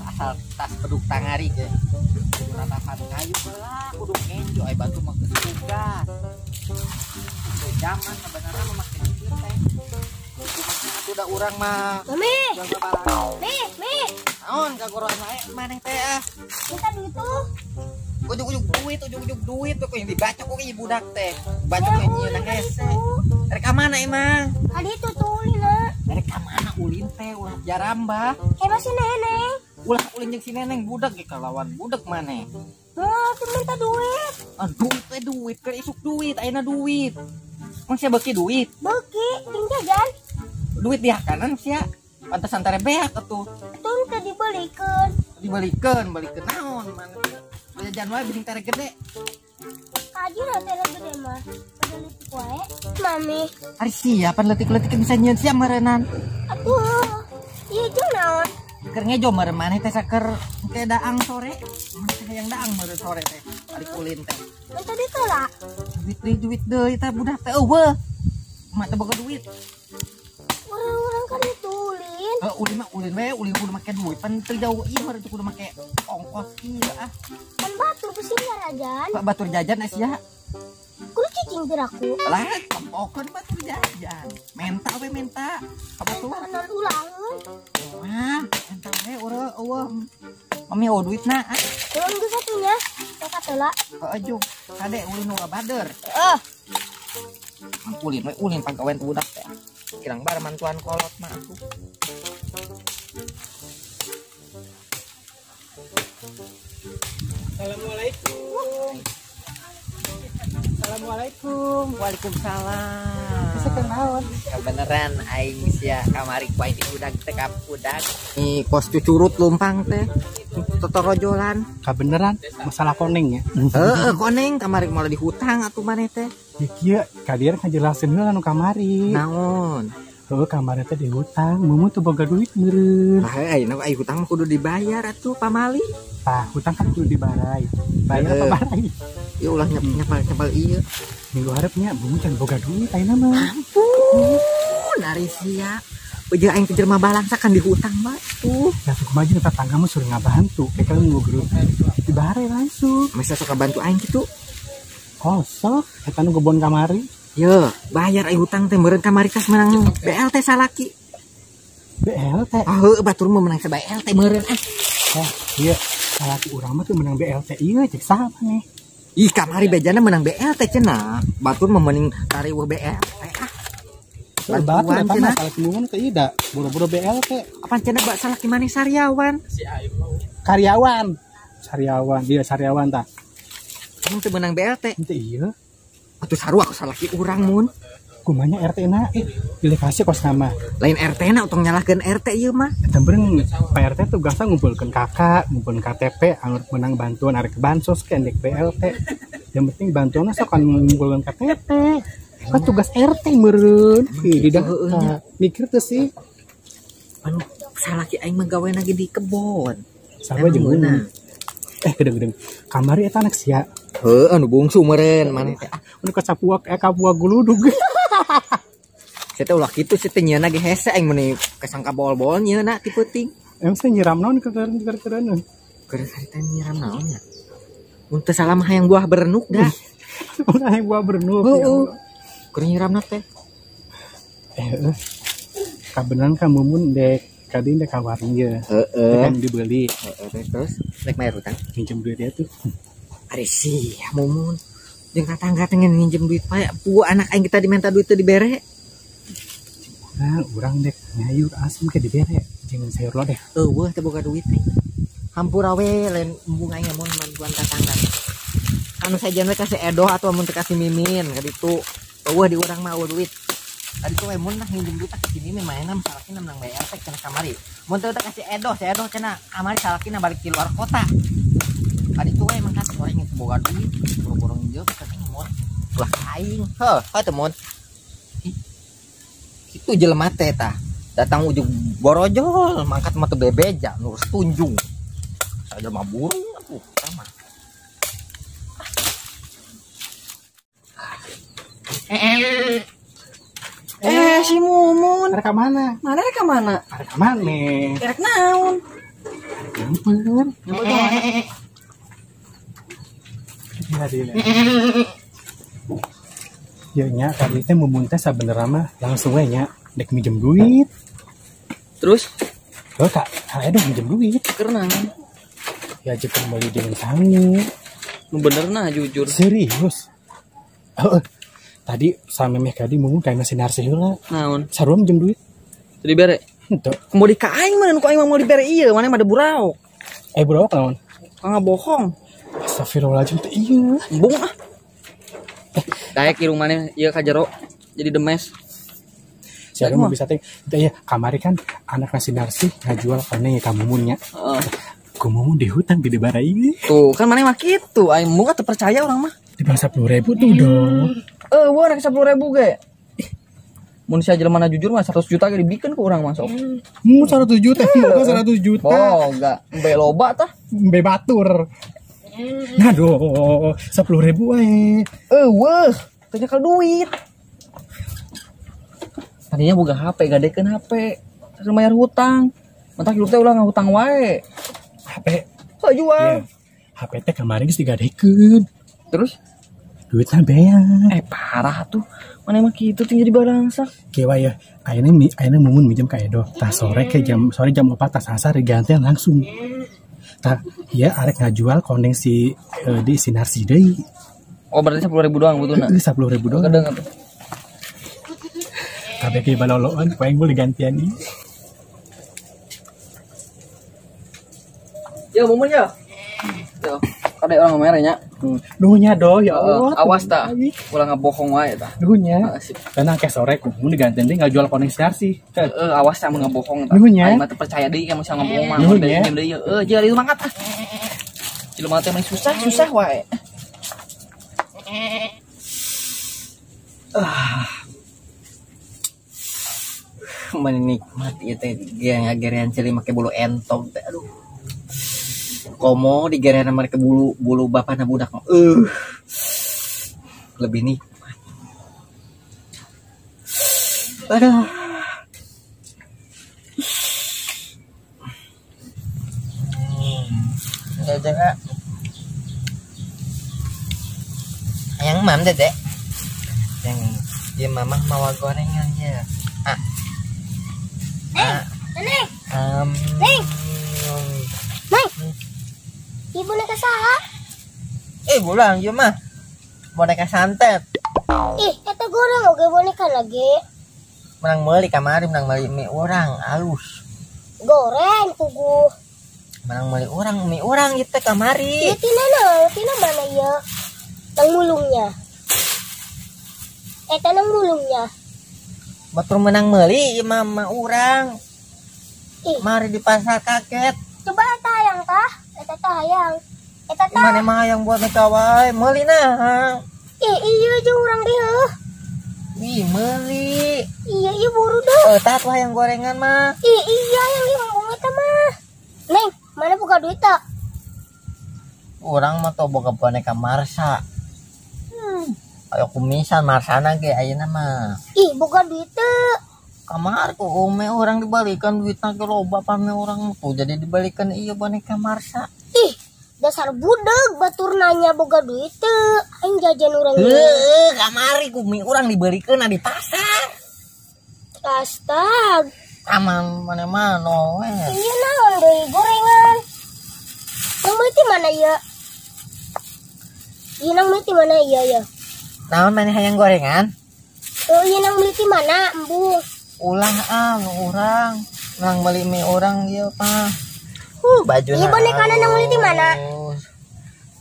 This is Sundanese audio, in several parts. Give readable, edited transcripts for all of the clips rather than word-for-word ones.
Asal tas beduk tangari ge. Ratasan kayu heula kudu ngenjo ai batu mah geus tugas. Zaman sebenarnya mah make kieu teh. Kudu da urang mah. Mami. Mi. Naon kagoroan wae maneh teh ah. Minta duit tuh. Ujug-ujug duit, ujug-ujug duit tuh yang dibaca kok ieu budak teh. Baca we nyieun hese. Rek ka mana emang? Tadi itu tuh ulin, Rek ka mana ulin teh ulah jarambah. Emang si neneng. Ulah ulin jeung si neneng budak ge kalawan budak maneh. Heuh, tuh minta duit. Ah, duit teh duit, keur isuk duit, ayeuna duit. Emang sia beuki duit? Beuki, jeung jajan. Duit dihakanan sia. Pantesan tare beak atuh. Atuh teh dibelikeun. Dibelikeun, belikeun naon maneh? Jajan wae beuning tere gede. Kaji lah tere gede mah. Udah leutik wae. Mami. Ari sia pan leutik-leutik bisa nyieun sia meureunnan. Atuh. Ieu jeung naon? Keur ngejo meureun maneh teh saker ke daang sore. Maneh teh hayang daang meureun sore teh. Balik ulin teh. Minta duit heula. Duit deui duit deui teh budak teh eueuh. Mak teh boga duit. Urang-urang kan itu ulin. Heuh, ulin mah ulin we, ulin kudu make duit. Pan teu jauh ieu meureun kudu make ongkos ieu ah. Pan batur beusinya rajan. Pak batur jajan sia. Kudu cicing piraku. Lah, tempokeun batur jajan. Menta we menta. Ka batur. Kanan ulangeun. Wah, menta we urang eueuh. Mami eueuh duitna ah. Ulun geus satunya. Sok heula. Heueuh jug. Kade ulin nu bader. Heeh. Ulin we ulin pagawean budak teh. Kirang bar mantuan kolot mah atuh. Assalamualaikum. Assalamualaikum. Waalaikumsalam. Bisa kenaon? Kebeneran aing sia kamari ku aing budak teh ka budak. Nih kos cucurut lumpang teh. Totorojolan. Kabeneran masalah koneng ya. Heeh, koneng kamari malah dihutang atuh maneh teh. Ya kieu ka dieu ngajelasin heula nu kamari. Naon? Heuh kamari teh dihutang, mumun teu boga duit meureun. Lah ayeuna ai hutang mah kudu dibayar atuh pamali. Tah, hutang kan kudu dibarai. Bayar apa barai? Ya ulah nyepal-nyepal ieu. Minggu hareup nya mumun can boga duit ayeuna mah. Ampun, ari sia. Ujung aing teh jelema balangsa kan dihutang mah tuh. Ya sok maju tetangga mah suruh ngabantu, kayak kalau mau gerut dibare langsung. Masa sok ngabantu aing kitu? Oh, sok eta nu gebon kamari. Ye, bayar ai hutang teh meureun kamari kas menang BLT salaki. BLT? Ah heueuh batur mah menang BLT meureun ah. Eh, ieu salaki urang mah teu menang BLT ieu cek saha maneh? Ih, kamari bejana menang BLT cenah. Batur mah mending tariweuh BLT ah. Bantuan eta mah salaki mun teh ieu da boro-boro BLT. Apaan cenah bak salaki maneh sariawan? Karyawan. Sariawan, dia sariawan tah. Mun teu menang BLT. Henteu ieu. Atuh sarua ku salaki urang mun. Kumanya RT na pilih kasih kos nama. Lain RT na utong nyalahkeun RT ieu mah. Eta beureun Pak RT tugasna ngumpulkeun KK, ngumpulkeun KTP, anu menang bantuan arek bansos ke endek BLT. Yang penting bantuanna sok kan ngumpulkeun KTP. Kan tugas RT meureun. Ih, di dah mikir teu sih. Anu salaki aing mah gawe lagi di kebon. Sarua jeung meunang. Gedeng-gedeng. Kamari eta anak sia. Heuh, anu bungsu meureun maneh teh. Anu kacapuak kapuak guludug. Sia teh ulah kitu sia teh nyieunna ge hese aing meuni kesangka bol-bol nyieunna ti peuting. Emang sia nyiram naon keur-keur-keur. Keur harita nyiram naon nya? Mun teu salah mah hayang buah berenuk dah. Mun hayang buah berenuk. Heueuh. Keur nyiramna teh. Kabeneran ka mumun dek kadi dek ka warung ye. Heeh. Kan dibeli. Heeh, terus rek bayar hutang. Minjem duit dia tuh. Ari sia mumun. Jeung tetangga teh nginjem duit pae. Puguh anak aing kita diminta duit teh dibere. Nah, urang dek nyayur asem ke dibere. Jeung sayur lodeh. Eueuh teh boga duit teh. Hampura we lain embung aing mun bantuan tetangga. Anu sajian we kasih edoh atau mun teu kasih mimin ka ditu. Eueuh di urang mah eueuh duit. Tadi tuh we mun nah nginjem duit ka si mimin mainna salakina menang BLT cenah kamari. Mun teu kasih edoh, si edoh cenah kamari salakina balik di luar kota. Tadi tuh we emang kasih orang yang boga duit, boro-boro nginjem ka aing mun. Ulah aing. Heuh, heuh teu mun. Kitu jelema teh tah. Datang ujug borojol, mangkat mah teu bebeja, nurus tunjung. Sajelema burung atuh sama. Si Mumun. Rek ka mana? Mana rek ka mana? Rek ka mana? Rek naon? Nyamper. Nyamper ka mana? Gila. Ya nya tadi teh mumun teh sabenerna mah langsung we nya dek minjem duit. Terus? Heuh Kak, Edo minjem duit. Keur naon? Ya jeung meuli jeung sangu. Nu bener nah jujur. Serius. Heeh. Tadi samemeh kadi mumun ka imah si Narsi heula. Naon? Sarua minjem duit. Teu dibere? Henteu. Komo di ka aing mah nu ku aing mah mau dibere ieu, maneh mah da buraok. Buraok naon? Kang bohong. Astagfirullahaladzim teh ieu. Embung ah. Daek irung maneh ieu ka jero jadi demes. Si Ado mah bisa teh teh ieu kamari kan anak si Narsi ngajual kane ka Mumun nya. Heeh. Ku Mumun di hutang di dibara ieu. Tuh kan maneh mah kitu, aing embung teu percaya urang mah. Di bawah 10.000 tuh dong. Eueuh rek 10.000 ge. Mun sia jelema na jujur mah 100 juta ge dibikeun ku urang mah sok. Mun 100 juta, boga 100 juta. Boga, embe loba tah. Embe batur. Nah doh, 10.000 we. Eueuh, teu nyekel duit. Tadinya boga HP, gadekeun HP. Terus bayar hutang. Mentak hidup teh ulah ngahutang wae. HP. Heuh jual. Yeah. HP teh kamari geus digadekeun. Terus duitnya beak. Parah tuh. Mana emang kitu tuh jadi barangsak. Kieu ya, ayeuna Mumun minjem ka Edo. Tah sore ke jam sore jam 4 tas asar digantian langsung. Tah ieu arek ngajual kondeng si di si Narsi deui. Oh, berarti 10.000 doang butuhna. Heeh, 10.000 doang. Kadang atuh. Kabeh ge baloloan ku aing boleh gantian ieu. Ya Mumun ya. Yo, kade urang mere nya. Nuhnya doh ya Allah. Awas tah. Ulah ngabohong wae tah. Nuhnya. Tenang ke sore ku mun digantian deui ngajual koneng si Narsi. Heeh, awas tah mun ngabohong tah. Nuhnya. Aing mah teu percaya deui ka mun sia ngabohong mah. Nuhnya. Deui heuh, jeung ieu mangkat ah. Jelema teh mah susah-susah wae. Ah. Menikmati ieu teh ngagerean ceuli make bulu entog teh aduh. Komo digerean make bulu bulu bapana budak lebih nikmat. Aduh. Jaga. Yang mam dede. Yang dia mamah mawa gorengan ya. Ah. Ah. Neng. Neng. Neng. Ieu boneka saha? Bulang ieu mah. Boneka santet. Ih, eta goreng oge boneka lagi. Menang meuli kamari, menang meuli mie urang alus. Goreng puguh. Menang meuli urang, mie urang ieu teh kamari. Ieu tina naon? Tina mana ieu? Nang mulungnya. Eta nang mulungnya. Batur menang meuli ieu mah urang. Ih. Mari di pasar kaget. Coba eta hayang tah. Eta tah hayang. Eta tah. Mana mah hayang boneka wae, meuli nah. Ih, iya jeung urang deh heuh. Ih, meuli. Iya, iya buru dah. Tah tuh hayang gorengan mah. Ih, iya yang embung eta mah. Neng, mana buka duit tak? Urang mah tuh boga boneka Marsa. Ayo kumisan Marsana ge ayeuna mah. Ih, boga duit teu. Kamar ku ume urang dibalikan duitna ge loba pame urang tuh jadi dibalikan iya boneka Marsa. Ih, dasar budeg batur nanya boga duit teu. Aing jajan urang. Heuh, kamari ku mi urang dibalikeun di pasar. Astag. Aman mana mah no we. Iya naon deui gorengan. Nang meuli ti mana ieu? Ieu nang meuli ti mana ieu ya? Naon maneh hayang gorengan? Ieu nang meuli ti mana embung? Ulah ah nu urang. Nang meuli mie urang ieu pah. Bajuna. Ieu bonekana nang meuli ti mana?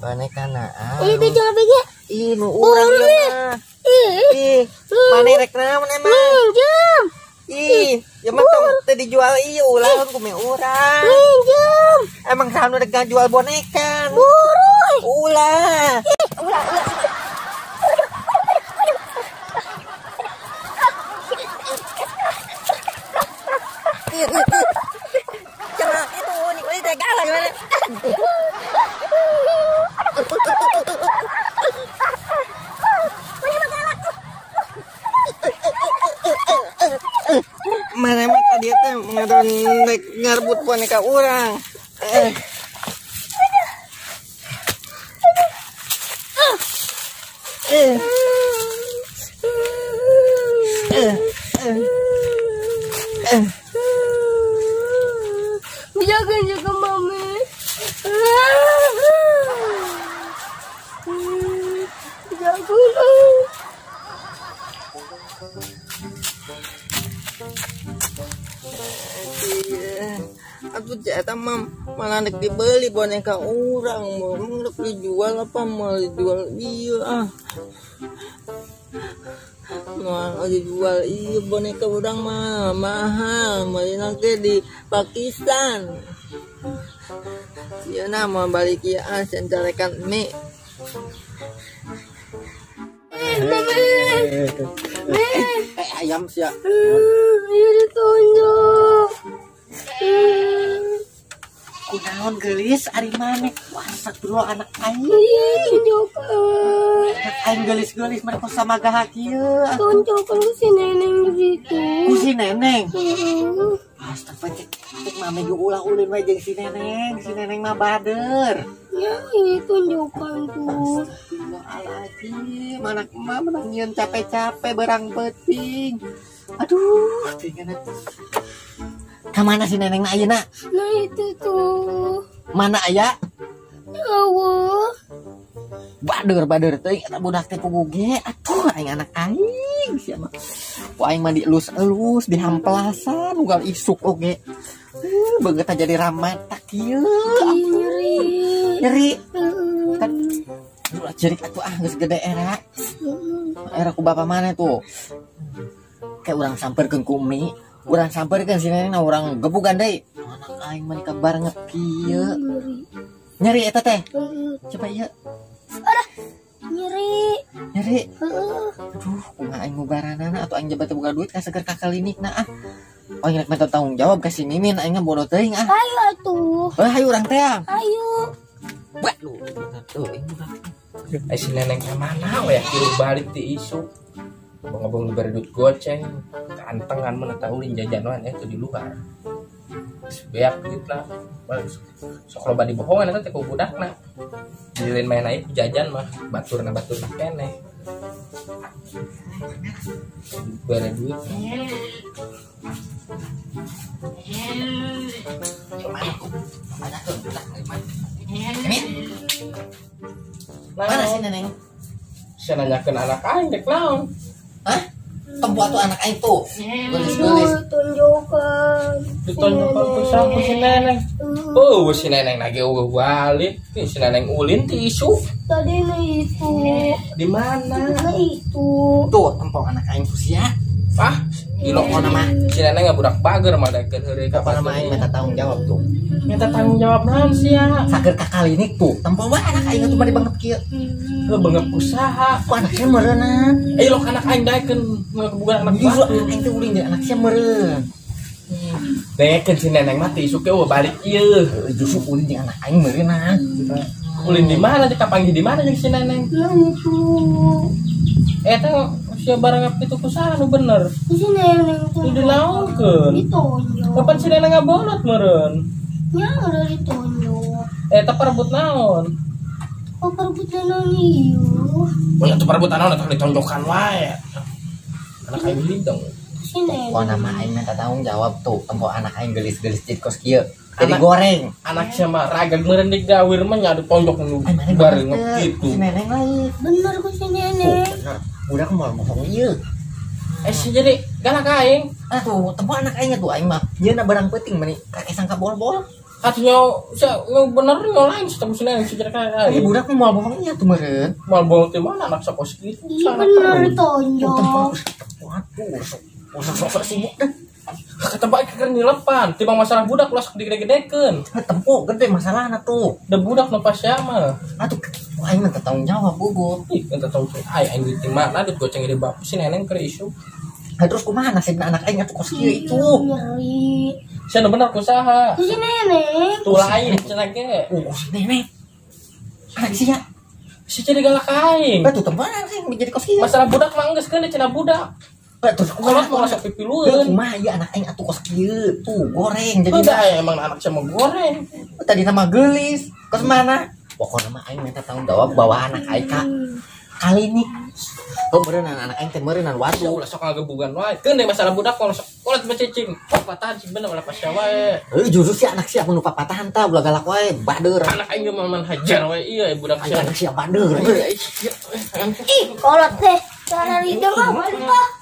Bonekana. Ieu baju lebih ge. Ih nu urang ieu mah. Ih, maneh rek naon emang? Minjem. Ih, ya mah teu dijual ieu ulah ku mie urang. Minjem. Emang saha nu rek ngajual boneka? Buru. Ulah. Ih, ulah ulah. Cenah itu nih teh galak mana. Mana mah ka dia teh ngadon rek ngarbut boneka urang. Jangan jaga mami. Jangan. Aku cek mam malah nek dibeli boneka orang, mau nek dijual apa mau dijual iya ah. Mau dijual iya boneka orang mah mahal, mau nanti di Pakistan. Iya nah mau balik ya ah sendalekan mie. Ayam sih ya. Iya ditunjuk. Kunaon gelis ari maneh astagfirullah anak aing. Iya tunjukkan. Anak aing gelis-gelis mereka sama gahak ieu. Tunjukkan ku si neneng gitu. Ku si neneng. Astagfirullah cek mame ge ulah ulin we jeung si neneng. Si neneng mah bader. Ya iya tunjukkan tuh. Astagfirullahaladzim, anak mah menang nyieun capek-capek berang peuting. Aduh, tinggal. Kamana si neneng na ayeuna? Nah itu tuh. Mana aya? Eueuh. Bader teuing eta budak teh puguh ge. Atuh aing anak aing sia mah. Ku aing mah dielus-elus, dihamplasan ugal isuk oge. Beungeut jadi ramata kieu. Nyeri. Nyeri. Kan ulah cerik atuh ah geus gede era. Era ku bapa mana tuh? Kayak urang samperkeun ku Umi. Urang samperkeun si neneng na urang gebugan deui. Anak aing mah dikabar kieu. Nyeri eta teh. Coba ieu. Aduh, nyeri. Nyeri. Aduh, kumaha aing ngubaranana atuh aing jabat boga duit ka seger ka klinik na ah. Oh, aing rek minta tanggung jawab ka si Mimin aing mah bodoh teuing ah. Ayo atuh. Heuh, hayu urang teh. Ayo. Waduh, bener teuing budak. Ai si neneng ka mana we kieu balik ti isuk. Bong-bong diberi duit goceng, kantengan mana tahu ulin jajan wan itu di luar. Beak duit lah, sok loba dibohongan eta teh ku budakna. Dilin main aja jajan mah, baturna keneh. Bere duit. Mana tuh budak mana? Mana sih neneng? Saya nanyakeun anak aing dek naon? Hah? Tempo tuh anak aing tuh. Gelis-gelis. Tunjukkan. Ditunjukkan ku siapa si neneng? Oh, si neneng lagi eueuh balik. Si neneng ulin ti isuk. Tadi na itu. Di mana? Na itu. Tuh, tempo anak aing tuh sia. Ah, Pokona mah si neneng nggak budak bager mah daekeun heureuy ka pokona mah aing minta tanggung jawab tuh. Minta tanggung jawab naon sia? Sager ka klinik tuh. Tempo wae anak aing atuh bari banget kieu. Heuh beungep usaha. Ku anak sia meureunna. Eh lo anak aing daekeun ngegebugan anak Justru batur. aing teh ulin jeung anak sia meureun. Daekeun si neneng mah ti isuk ge eueuh balik ieu. Justru ulin jeung anak aing meureunna. Ulin di mana jeung kapanggih di mana jeung si neneng? Nah itu. Eta sia barang itu kusaha nu bener. Si neneng tuh. Nu dilaongkeun. Ditonjok. Kapan si neneng ngabolot meureun? Ya udah ditonjok. Eta perebut naon? Oh perebutan naon ieu? Oh ya perebutan naon eta ditonjokan wae. Anak aing hidung. Si neneng. Pokona mah aing minta tanggung jawab tuh. Tempo anak aing gelis-gelis jadi kos kieu. Jadi goreng. Anak sia mah ragag meureun digawir mah nya ditonjok nu bareng gitu. Si neneng lain. Bener ku si neneng. Bener. Budak mau bohong ieu. Si jadi galak aing. Atuh, tempo anak aing tuh aing mah. Nyeuna barang penting meni kakek sangka bol-bol. Atuh nya bener nya lain si neneng si jadi kayak aing. Budak mau bohong ieu tuh meureun. Moal bohong teh mana anak sakos kitu. Iya bener ditonjok. Waduh, sok-sok sibuk dah. Ketempat keur nyelepan, timbang masalah budak ulah sok digede-gedekeun. Tempo gede masalahna tuh. Da budak nu pas sia mah. Atuh aing mah tanggung jawab gugu. Ih, minta tanggung jawab. Aing duit di mana duit goceng di bapak si neneng keur isu. Nah, terus kumaha nasibna anak aing atuh kos kieu itu? Nyeri. Sia nu bener kusaha? Si neneng. Tuh lain cenah ge. Oh, si neneng. Anak sia. Si jadi galak aing. Atuh tempo anak aing jadi kos kieu. Masalah budak mah geus keun cenah budak. Terus Kolot mau sok pipilueun. Kumaha ieu anak aing atuh kos kieu tuh goreng jadi Udah emang anak sama goreng. Tadi nama gelis kos mana pokoknya mah aing minta tanggung jawab bawa anak aing ka kali ini oh meureun anak aing teh meureun Ya wadu ulah sok ngagebugan wae. Keun deh masalah budak kalau sok kolot bececing. Oh patahan sih bener ulah pasya wae. Justru si anak sia mun papatahan tah ulah galak wae bader. Anak aing mah man hajar wae iya budak Aing sia. anak sia bader. Ih, kolot teh. Cara hidung ah, balik ah.